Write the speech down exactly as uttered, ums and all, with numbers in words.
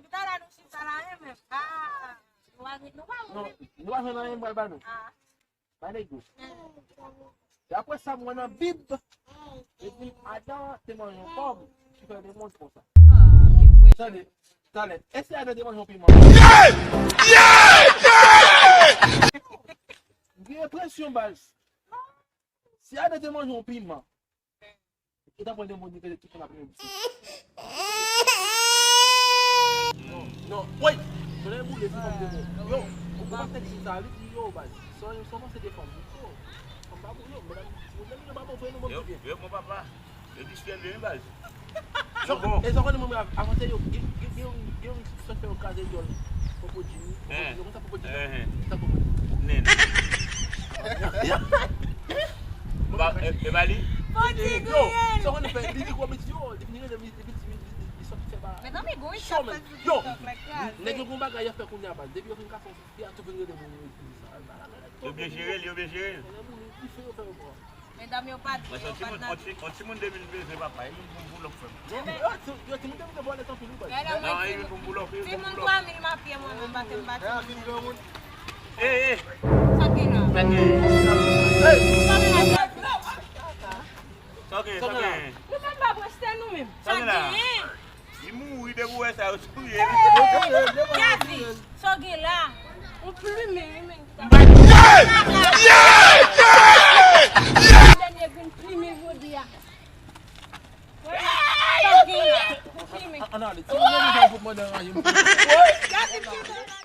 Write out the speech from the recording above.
Talè nou chita la, e menm. Ah, nou pa gen, nou pa gen. Non, nou pa jwenn anyen, m pral ba nou. Ah. Ba nèg yo. Daprè sa m wè nan Bib, epi Adan te manje yon pòm, ki fè li te mond konsa. Ah, Bib, wè. Tande, talè. Èske Adan te manje yon piman? M gen enpresyon, baz. Si Adan te manje yon piman, ou ta pran de moun ki pèdi tout son apremidi. Non, non, woy! Sonnen boule, se fanm de bon. Yo, ou kòmanse di sa, li di yo, baz. Son, son panse de fanm. Yo, fanm pa bon, yo, medam, moun nan yo pa bon, frè, nou bon, yo, yo, bon papa. Yo dispèl vre, wi, baz. Yo bon. E sa w konnen mwen, avanse yo, gen, gen, gen, gen yon sòt fè yo kraze dyòl. Popo Jimmy, Popo Jimmy, yo konn sa Popo Jimmy? Sa Popo Jimmy? Nen. Ba, e, e ba li? Yo, sa w konnen fè, li, li kòmedi yo, li vini, li, li, li, li, li sòti fè ba. Mezanmi, gon yon chat fè sou TikTok la, kraze. Nèg yo gon bagay y ap fè kounye a, baz. Depi yo fin kase yon fi a, tou vin rele moun yo, yo di sa. Yo byen jere l, yo byen jere l. Medam yo pa dwe, yo pa dwe. Yon ti, yon timoun de mil bezwen papa, e moun pou boulòk frè m. Yo, ti, yo, timoun de mil vòlè tanpil, wi, baz. Non, e moun pou boulòk, e moun pou boulòk. Timoun twa mil m ap ye mwen menm, pa te m pa timoun. Ey, ey. Sa gen la? Sa gen? Ey! Sa gen la? Sa gen, sa gen? Nou menm pa preste nou menm. Sa gen la? Li mouri depi w wè sa yo touye. Hey! Gade, sa w gen la? Ou plimen, wi, men. Dènye vin plimen jodi a. Sa w gen la? Ou plimen. Ann ale. Gade,